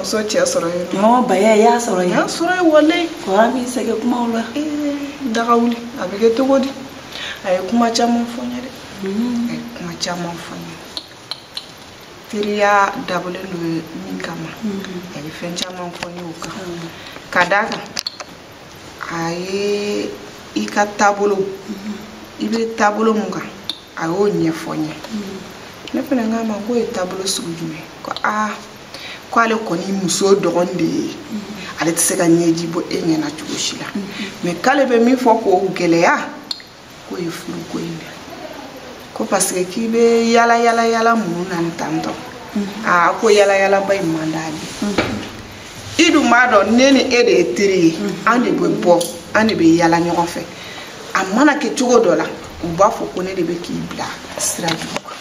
Muso cɛ sɔrɔ yen nɔ. Baya y'a sɔrɔ yen. Y'a sɔrɔ yen walayi. Kɔrɔ b'i sɛgɛn kumaw la. Daga wuli a bɛ kɛ cogo di? A ye kuma caman fɔ n ye dɛ. A ye kuma caman fɔ n ye. Teriya dabɔlen don min kama. A ye fɛn caman fɔ n ye o kan. Ka d'a kan a ye i ka taabolo i bɛ taabolo mun kan a y'o ɲɛfɔ n ye. Ne fana k'a ma k'o ye taabolo sugu jumɛn ye? Ko aa. K'ale kɔni muso dɔgɔnin de ye ale tɛ se ka ɲɛji bɔ e ɲɛna cogo si la mɛ k'ale bɛ min fɔ k'o gɛlɛya k'o ye furuko in de ko parce que k'i bɛ yala yala yala minnu na tantɔ aa ko yala yalaba in man d'ale i dun b'a dɔn ne ni e de ye teri ye an de bɛ bɔ an de bɛ yala ɲɔgɔn fɛ a mana kɛ cogo dɔ la u b'a fɔ ko ne de bɛ k'i bila sira jugu kan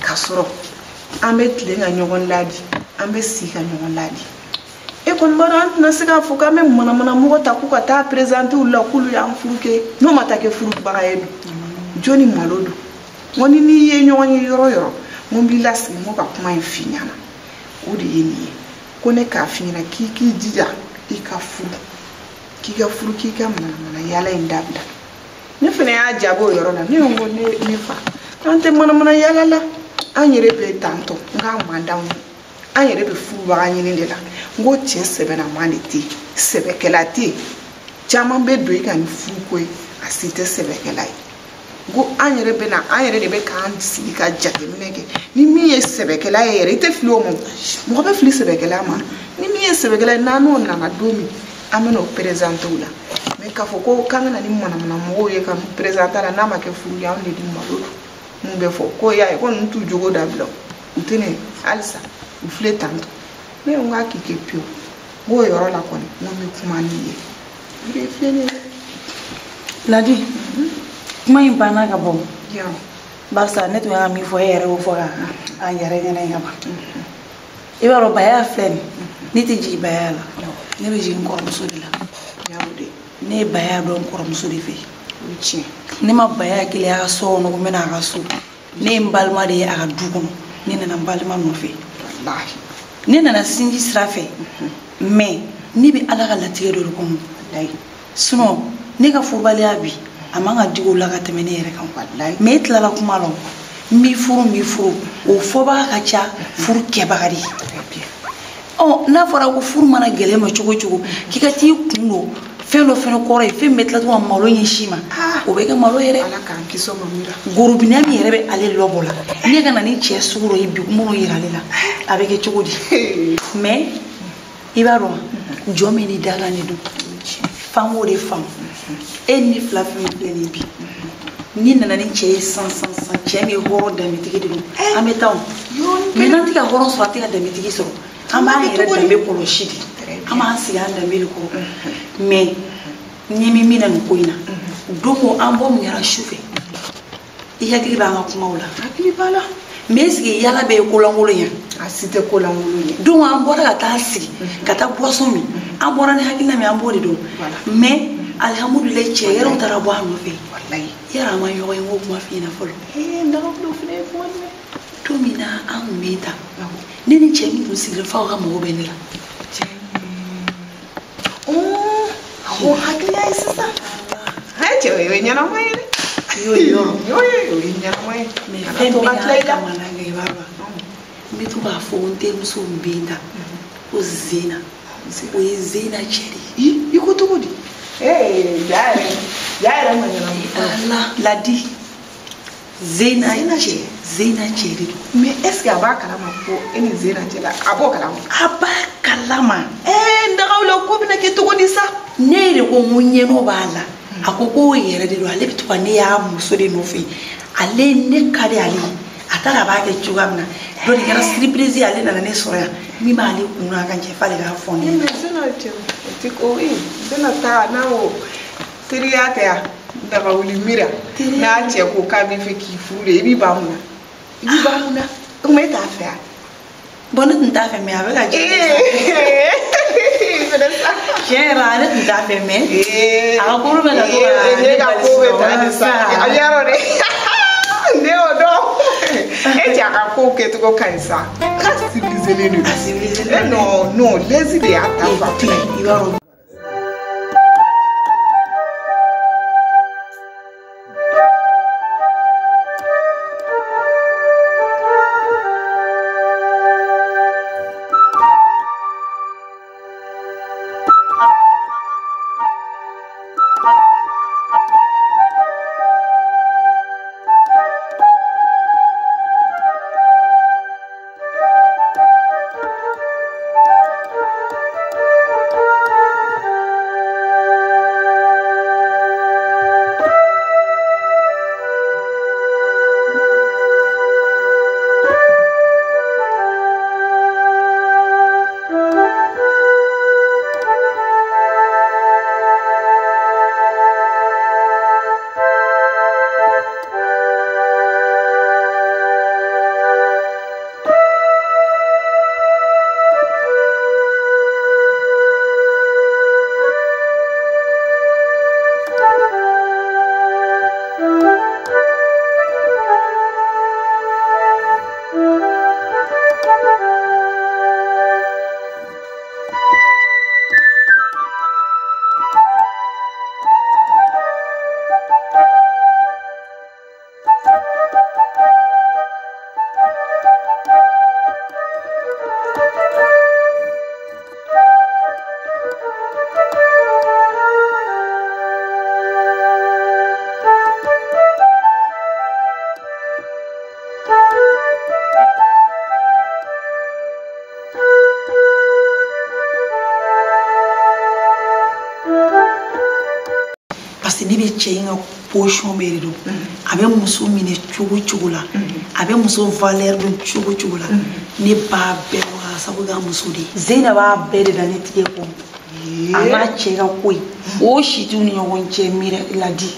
k'a sɔrɔ an bɛ tilen ka ɲɔgɔn ladi an bɛ sigi ka ɲɔgɔn ladi e kɔni b'a dɔn an tɛna se k'a fɔ k'an bɛ manamana mɔgɔ ta k'u ka taa perezante u la k'olu y'an furu kɛ n'o ma taa kɛ furubaga ye dun jɔnni malo don n ko ni n'i ye ɲɔgɔn ye yɔrɔ yɔrɔ n ko n b'i lasigi n ko ka kuma in f'i ɲɛna o de ye nin ye ko ne k'a f'i ɲɛna k'i k'i jija i ka furu k'i ka furu k'i ka manamana yaala in dabila ne fana y'a jaabi o yɔrɔ la ne ko ne fa an tɛ manamana yaala la an yɛrɛ bɛ tantɔ n k'a man d'anw ye an yɛrɛ bɛ furubaga ɲini de la n ko cɛ sɛbɛnnaman de tɛ yen sɛbɛkɛla tɛ yen caman bɛ don i ka ni furuko ye a si tɛ sɛbɛkɛla ye n ko an yɛrɛ bɛ na an yɛrɛ de bɛ k'an sigi ka jateminɛ kɛ ni min ye sɛbɛkɛla ye yɛrɛ i tɛ fili o ma mɔgɔ bɛ fili sɛbɛkɛla ma ni min ye sɛbɛkɛla ye n'an n'o nana don min an bɛ n'o perezante o la mɛ k'a fɔ ko k'an ka na ni manamana mɔgɔw ye ka perezante a la n'a ma kɛ furu ye anw de di malo don. Mun bɛ fɔ ko y'a ye ko ninnu t'u jogo dabila u tɛ ne halisa u filɛ tantɔ ne ko n k'a k'i kɛ pewu n k'o yɔrɔ la kɔni n ko n bɛ kuma n'i ye o de filɛ nin ye. Ladi kuma in banna ka bɔ barisa ne tun y'a min fɔ e yɛrɛ y'o fɔ ka an yɛrɛ ɲɛna ka ban i b'a dɔn Baya filɛ nin ne tɛ jigin Baya la ne bɛ jigin n kɔrɔmuso de la ne ye Baya dɔn n kɔrɔmuso de fɛ. Ne ma Baya kelen a ka so kɔnɔ ko n bɛna a ka so ne ye n balima de ye a ka du kɔnɔ ne nana n balima nɔfɛ ne nana sinji sira fɛ mɛ ne bɛ Ala ka latigɛ dɔ de kɔnɔ sinon ne ka furubaliya bi a man ka digi o la ka tɛmɛ ne yɛrɛ kan mɛ e tilala kuma la n b'i furu n b'i furu o fɔbaga ka ca furu kɛbaga de ye ɔ n'a fɔra ko furu mana gɛlɛya ma cogo o cogo k'i ka t'i kun don fɛn dɔ fɛnɛ kɔrɔ ye fɛn min bɛ tila tuguni ka malo ɲɛsin ma o bɛ kɛ malo yɛrɛ gorobinɛ min yɛrɛ bɛ ale lɔbɔ la ne ka na ni cɛ sugu dɔ ye bi minnu yira ale la a bɛ kɛ cogo di mɛ i b'a dɔn jɔn min ni dalan de don f'an k'o de faamu e ni fila fɛn filɛ nin ye bi n'i nana ni cɛ ye san san san cɛ min ye hɔrɔn danbetigi de don an bɛ taa o mɛ n'an tɛ ka hɔrɔn sɔrɔ an tɛ ka danbetigi sɔrɔ an b'an yɛrɛ danbe kɔlɔsi de an b'an sigi an danbe de kɔrɔ mɛ ɲɛ bɛ min na nin ko in na don o an bɔ min kɛra su fɛ i hakili b'an ka kumaw la hakili b'a la mɛ est ce que yala bɛɛ ye kolankolon ye a si tɛ kolankolon ye donc an bɔra ka taa sigi ka taa boisson min An bɔra ni hakilina min an b'o de dɔn. Mais alihamudulilayi cɛ yɛrɛw taara bɔ a nɔfɛ. Walayi. Yala an ma ɲɔgɔn ye n k'o kuma f'i ɲɛna fɔlɔ. Ee n dagawuli o fana ye kuma jumɛn? Don min na an kun bɛ tan. Ne ni cɛ min kun sigilen f'aw ka mago bɛ ne la. A ko hakilina ye sisan. Cɛ o ye ɲɛnama ye dɛ. I y'o ye yɔrɔ. O ye ɲɛnama ye. Mais fɛn bɛɛ n'a kamana gan i b'a dɔn. N bɛ to k'a fɔ n terimuso min bɛ n ta ko Zena. O ye Zena cɛ de ye. I ko cogo di? Ee ja yɛrɛ ma ɲɛnama. Ala Ladi. Zena cɛ. Zena cɛ de don. Mais est ce que a b'a kalama ko e ni Zena cɛ la a b'o kalama? A b'a kalama. Ee n dagawuli o ko bɛna kɛ cogo di sa? Ne yɛrɛ ko n ko ɲɛnɔ b'a la. A ko k'o yɛrɛ de don ale bɛ to ka ne y'a muso de nɔfɛ ale ne ka di ale ye a taara a b'a kɛ cogoya min na dɔ de kɛra surprise ye ale nana ne sɔrɔ yan min b'ale kun na ka jɛ f'ale k'a fɔ ne ɲɛna. Mais Zena cɛ o ti ko ee Zena ta n'a o teriya tɛ yan dagawuli mira n'a cɛ ko k'a bɛ fɛ k'i furu de i b'i ban mun na i b'i ban mun na o tuma e t'a fɛ yan. Bon ne tun t'a fɛ mais a bɛ ka jɛ. Tiɲɛ yɛrɛ la ne tun t'a fɛ mais a ka ko bɛ ka to ka ne ka ko bɛ taa de sa a yarɔ dɛ ne y'o dɔn e cɛ a ka ko kɛcogo ka ɲi sa k'a civilisé len don. A civilisé len don. Non non lezi de y'a ta fanfɛla ye. I b'a dɔn. Parce que ne bɛ cɛ in ka position bɛɛ de dɔn a bɛ muso minɛ cogo cogo la a bɛ muso valeur dɔn cogo cogo la ne b'a bɛɛ dɔn k'a sababu kɛ muso de ye. Zena b'a bɛɛ de da ne tigɛ kɔnɔ a n'a cɛ ka ko ye o si t'u ni ɲɔgɔn cɛ miiri Ladi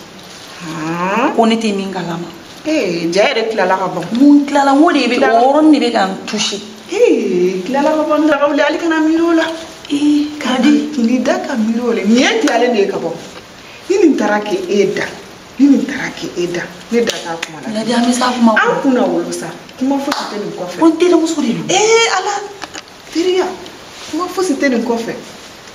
ko ne tɛ min kalama. Ee ja yɛrɛ tilala ka ban. Mun tilala n ko de bɛ o yɔrɔnin de bɛ ka n toucher. Ee tilala ka ban dagawuli hali kana miiri o la. Ee ka di. Nin da ka miiri o la nin ye tilalen de ye ka ban. Ni nin taara k'e e da ni nin taara k'e e da ne da t'a kuma la. Ladi an bɛ s'a kuma kɔnɔ. An kunna wolo sa kuma fosi tɛ nin kɔfɛ. Ko n terimuso de don. Ee ala teriya kuma fosi tɛ nin kɔfɛ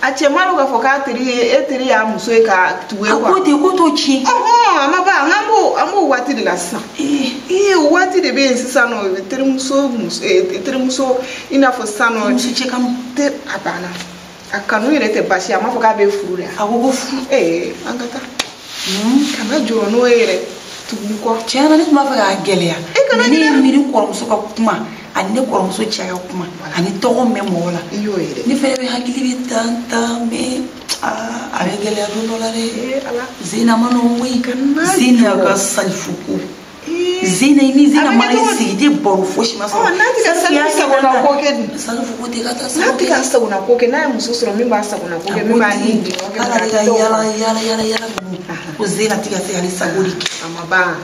a cɛ ma dɔn k'a fɔ k'a teri ye e teri y'a muso ye ka tugu e kɔ. A ko ten ko t'o tiɲɛ. Ɔhɔn a ma ban an b'o waati de la sisan. Ee o waati de bɛ yen sisan nɔ terimuso muso terimuso i n'a fɔ sisan nɔ. Muso cɛ kanu. A banna. A kanu yɛrɛ tɛ baasi ye a m'a fɔ k'a bɛ furu de. A ko ko furu. Ee an ka taa. Kana jɔrɔ n'o ye yɛrɛ tugu kɔ. Tiɲɛ na ne tun b'a fɛ k'a gɛlɛya. E kana gɛlɛya. Ne ye miiri kɔrɔmuso ka kuma ani ne kɔrɔmuso cɛ ka kuma ani tɔgɔ mɛn mɔgɔ la. I y'o ye dɛ. Ne fɛnɛ bɛ hakili bɛ tan tan mais aa a bɛ gɛlɛya don dɔ la dɛ. Ee ala. Zena ma nɔgɔn koyi. Kana Zena jɔrɔ. ka salifu ko. Zena ni Zena mana i sigi i tɛ baro fosi ma sɔrɔ. N'a tɛ ka salifu sagona ko kɛ dun. Salifu ko tɛ ka taa N'a tɛ ka sagona ko kɛ n'a ye muso sɔrɔ min b'a sagona ko kɛ min b'a ni di ɲɔgɔn kɛ. K'ale ka yala yala yala yala ninnu ko Zena tɛ ka se k'ale sago de kɛ. A ma ban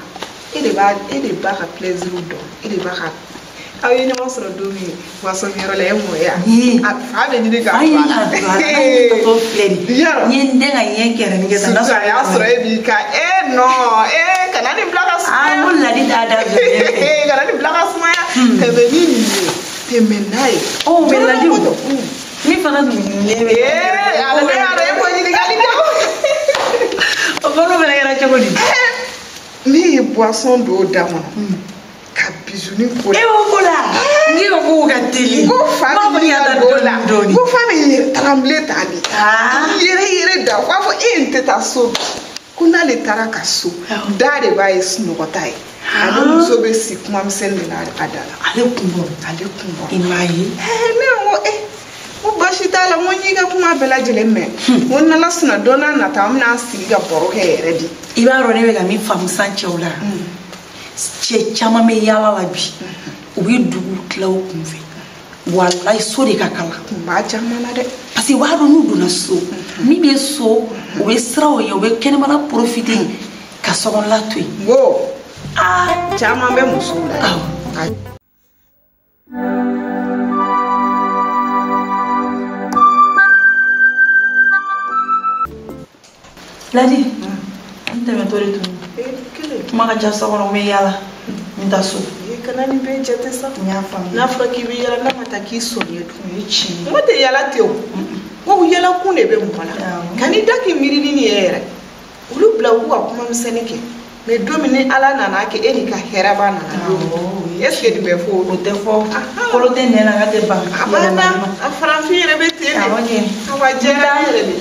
e de b'a ka plaisir dɔn e de b'a ka Aw ye ɲɔgɔn sɔrɔ don min boisson yɔrɔ la e m'o ye wa? A fa bɛ ɲini ka don a la. Fa filɛ nin ye. N ye n den ka ɲɛ kɛrɛnin kɛ tan. Surtout a y'a sɔrɔ e b'i ka non kana nin bila ka sumaya. Aa n ko Ladi t'a da fɛ. Kana nin bila ka sumaya. Tɛmɛ ni nin ye tɛmɛ n'a ye. Ɔ mais Ladi min fana tun ɲɛ bɛ. Ale ne y'a dɔn e b'o ɲininkali kɛ. O fana kɛra cogo di? Ne ye boisson don da kɔnɔ. Ka bisuni ko la. E b'o ko la. Ne ko k'o ka teli. Ko fa bɛ ɲini ka don la. Ko fa bɛ tremble tan de. Yɛrɛ yɛrɛ da. U b'a fɔ e n tɛ taa so bi. Ko n'ale taara ka so. Da de b'a ye sunɔgɔta ye. Ale muso bɛ si kuma misɛnnin de la a da la. Ale kun bɔ. Ale kun bɔ. I m'a ye. Ne ko ko baasi t'a la n ko n y'i ka kuma bɛɛ lajɛlen mɛn. N ko n'Ala sɔnna don n'a nata an bɛna sigi ka baro kɛ yɛrɛ de. I b'a dɔn ne bɛ ka min faamu sisan cɛw la. Cɛ caman bɛ yaala la bi u bɛ dugu tila u kun fɛ walayi so de ka kalan. Kun b'a caman na dɛ. Parce que u b'a dɔn n'u donna so min bɛ so u bɛ siran o ɲɛ u bɛ kɛnɛmana profiter ka sokɔnɔla to yen. N ko caman bɛ musow la. Awɔ. Ladi n tɛmɛtɔ de tun. Kuma ka ca so kɔnɔ n bɛ yaala n bɛ taa so. Kana nin bɛɛ jate sa. N y'a faamuya. N'a fɔra k'i bɛ yaala n'a ma taa k'i sɔn ye dun. O ye tiɲɛ ye. N ko tɛ yaala ten o. N ko yaala kun de bɛ mɔgɔ la. Kan'i da k'i miiri ni nin ye yɛrɛ. Olu bila u k'u ka kuma misɛnnin kɛ. Mais don min ni Ala nana kɛ e n'i ka hɛrɛba nana don min. Est ce que nin bɛ fɔ o? O tɛ fɔ. Kolo tɛ nɛn na k'a tɛ ban. A banna. A farafin yɛrɛ bɛ ten de. Awɔ kɛ. Awa diyara n yɛrɛ de.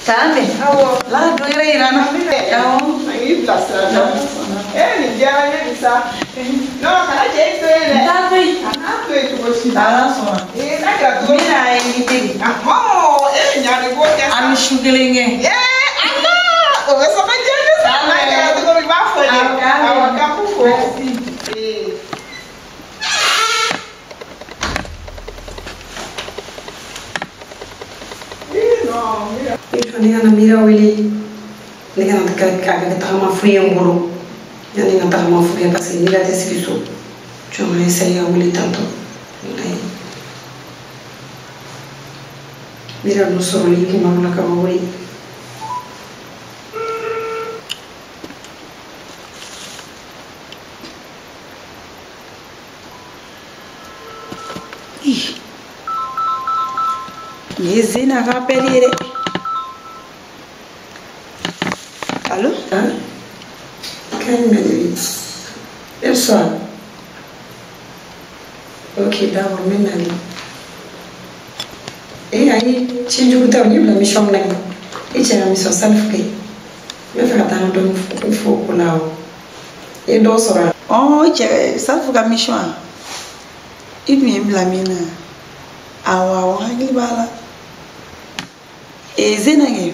K'an bɛn. Awɔ. La dɔ yɛrɛ yira n na. Awɔ. A y'i bilasira la. Nin diyara n ye bi sa. Non kana cɛ in to yen dɛ. N t'a to yen. A n'a to yen cogo si la. Ala sɔnna. N'a kɛra cogo N bɛna invité de. E ɲa de b'o kɛ sa. An bɛ su kelen kɛ. Ala o bɛ sɔn ka diya ne sa. N'a kɛra cogo min i b'a fɔ ne. Awɔ k'an b'u fo. Ne kana Mira wele ne kana k'a kɛ tagama fu ye n bolo yanni n ka tagama fu kɛ parce que Mira tɛ sigi so jɔn ka essayer ka wele tantɔ walayi Mira ninnu sɔrɔli kuma dɔ la ka bɔ wele. Nin ye Zena ka appel ye dɛ. Allô? Hein? Kan jumɛn de bɛ yen? E bɛ so wa? Ok, d'accord, n bɛ nalen. Ayi, ci jugu tɛ o, n y'i bila mission min na kɛ. I cɛ ka mission Salifu kɛ. N bɛ fɛ ka taa n ka dɔɔnin fɔ o ko la o. I ye dɔw sɔrɔ wa? Ɔ cɛ Salifu ka mission wa? I tun ye n bila min na. Awɔ awɔ n hakili b'a la. Zena kɛ.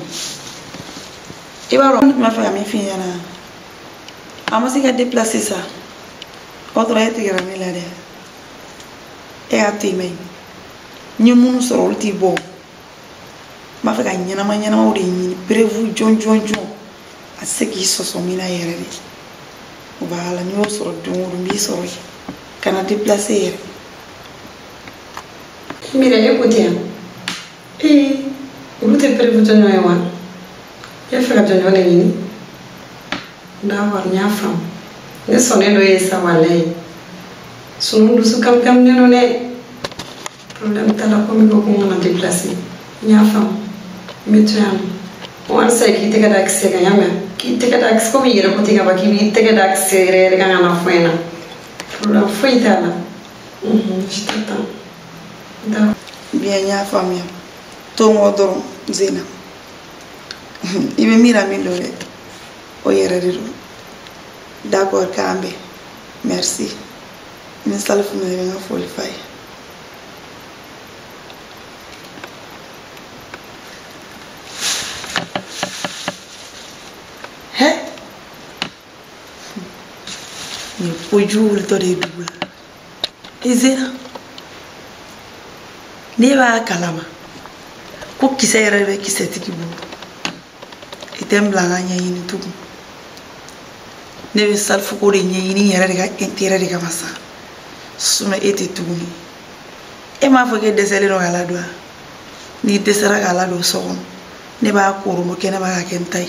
I b'a dɔn ne tun b'a fɛ ka min f'i ɲɛna a ma se ka déplacer sa o dɔrɔn e tigɛra ne la dɛ e y'a to yen mɛ n ye minnu sɔrɔ olu t'i bɔ n b'a fɛ ka ɲɛnama ɲɛnamaw de ɲini preuve jɔn jɔn jɔn a tɛ se k'i sɔsɔ min na yɛrɛ de voilà n'i y'o sɔrɔ don o don n b'i sɔrɔ yen kana déplacer yɛrɛ. Mira e ko ten yan olu tɛ preuve jɔnjɔn ye wa? E fɛ ka jɔnjɔn de ɲini? D'accord, n y'a faamu. Ne sɔnnen dɔ ye sa walayi. Sunu dusu kamikaminen don dɛ. Problème t'a la komi ko n kana déplacer. N y'a faamu. N bɛ to yan nɔ. O halisa k'i tɛgɛ da kisɛ kan, y'a mɛn? K'i tɛgɛ da kisɛ komi i yɛrɛ ko ten ka ban k'i b'i tɛgɛ da kisɛ yɛrɛ yɛrɛ kan ka na fɔ n ɲɛna. Problème foyi t'a la. Je t'attends. D'accord. Bien, n y'a faamuya. To n kɔ dɔrɔn Zena. I bɛ Mira min dɔn dɛ o yɛrɛ de don. D'accord k'an bɛn merci ni Salifu nana i bɛ n ka foli f'a ye. Hɛ nin ye kojugu wulitɔ de ye dugu la. I Zena ne b'a kalama ko kisɛ yɛrɛ de bɛ kisɛtigi bolo. I tɛ n bila n ka ɲɛɲini tugun. Ne bɛ Salifu ko de ɲɛɲini n yɛrɛ de ka intérêt de kama sa. Sinon e tɛ tuguni. E m'a fɔ k'e dɛsɛlen don k'a ladon wa? N'i dɛsɛra k'a ladon so kɔnɔ, ne b'a koromo kɛnɛma k'a kɛ n ta ye.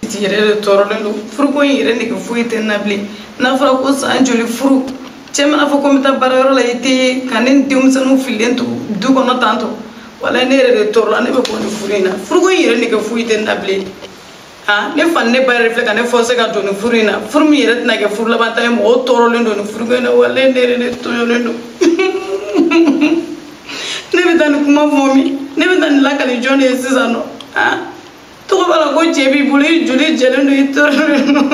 Titi yɛrɛ de tɔɔrɔlen don. Furuko in yɛrɛ nege foyi tɛ n na bilen. N'a fɔra ko san joli furu, cɛ mana fɔ ko n bɛ taa baarayɔrɔ la i tɛ ye ka ne ni denmisɛnninw fililen to du kɔnɔ tan tɔ. Walayi ne yɛrɛ de tɔɔrɔla, ne bɛ bɔ nin furu in na. Furuko in yɛrɛ nege foyi tɛ n na bilen. Ah, ne fa ni ne ba yɛrɛ filɛ ka ne forcer ka don nin furu in na. Furu min yɛrɛ tɛna kɛ furu laban ta ye, mɔgɔw tɔɔrɔlen don nin furuko in na. Walayi ne yɛrɛ de tɔɲɔlen don. Ne bɛ taa nin kuma fɔ min? Ne bɛ taa nin lakali jɔn de ye sisan nɔ? Ah, tɔgɔ b'a la ko cɛ b'i bolo, i joli jɛlen don, i tɔɔrɔlen don.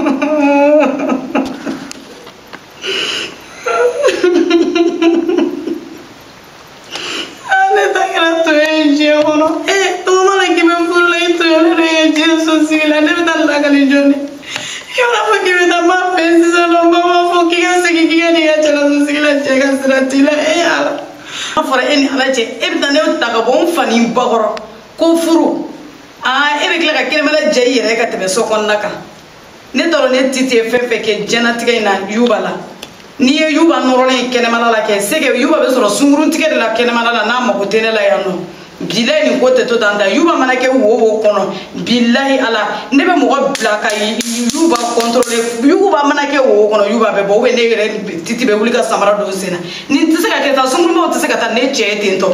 Ne ta kɛra to ye diɲɛ kɔnɔ. Tɔgɔ b'a la k'i bɛ furu la, i tɔɲɔlen don i ka diɲɛ so sigi la. Ne bɛ taa lakali jɔn de? I b'a fɔ k'i bɛ taa ba fɛ sisan nɔ, ba b'a fɔ k'i ka segin k'i ka n'i ka cɛlasigi sigi la, cɛ ka sira t'i la. E Ala. A fɔra e ni Ala cɛ, e bɛ taa ne ta ka bɔ n fa ni n ba kɔrɔ ko furu. Aa, e bɛ tila ka kɛnɛmala jɛ i yɛrɛ ye ka tɛmɛ so kɔnɔna kan. Ne t'a dɔn ne Titi ye fɛn fɛn kɛ diɲɛlatigɛ in na Yuba la. N'i ye Yuba nɔrɔlen ye kɛnɛmala la kɛ, c'est que Yuba bɛ sɔrɔ sunkuruntigɛ de la kɛnɛmala la n'a mago tɛ ne la yan nɔ. Bilayi nin ko tɛ to tan ta. Yuba mana kɛ wo wo kɔnɔ, bilayi Ala, ne bɛ mɔgɔ bila ka Yuba contrôler. Yuba mana kɛ wo wo kɔnɔ, Yuba bɛ bɔ, ou bien ne yɛrɛ Titi bɛ wuli ka samara don sen na. Nin tɛ se ka kɛ tan, sunkurunbaw tɛ se ka taa ne cɛ ye ten tɔ.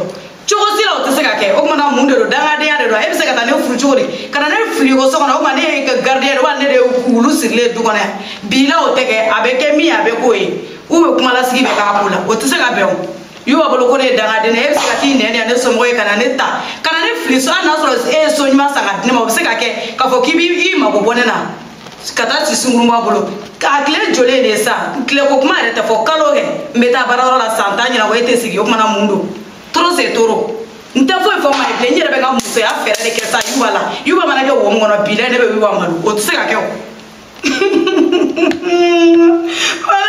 Cogo si la o tɛ se ka kɛ. O tuma na mun de don? Dangadenya de don. E bɛ se ka taa ne furu cogo di? Ka na ne fili ko so kɔnɔ, o tuma ne ye gardien de ye, walima ne de ye wulu sirilen du kɔnɔ yan. Bi la o tɛ kɛ, a bɛ kɛ min ye, a bɛ k'o ye. Ou bien kuma lasigi bɛ k'a ko la, o tɛ se ka bɛn o. Yuba bolo ko ne ye dangaden ye, e bɛ se ka t'i nɛn de yan ne somɔgɔw ye ka na ne ta, ka na ne fili so, hali n'a sɔrɔ e ye so ɲuman san ka di ne ma, o bɛ se ka kɛ k'a fɔ k'i b'i mago bɔ ne na ka taa si sunkurunba bolo. A tile joli de ye sa? Tile ko kuma yɛrɛ tɛ fɔ, kalo kɛ n bɛ taa baarayɔrɔ la san tan ɲɛna, ko e tɛ sigi, o kuma na mun don? Trop c'est trop. N tɛ foyi fɔ ma ye bilen, n yɛrɛ bɛ ka musoya fɛɛrɛ de kɛ sa Yuba la. Yuba mana kɛ wo min kɔnɔ, bi la ne bɛ Yuba malo, o tɛ se ka kɛ o. Wala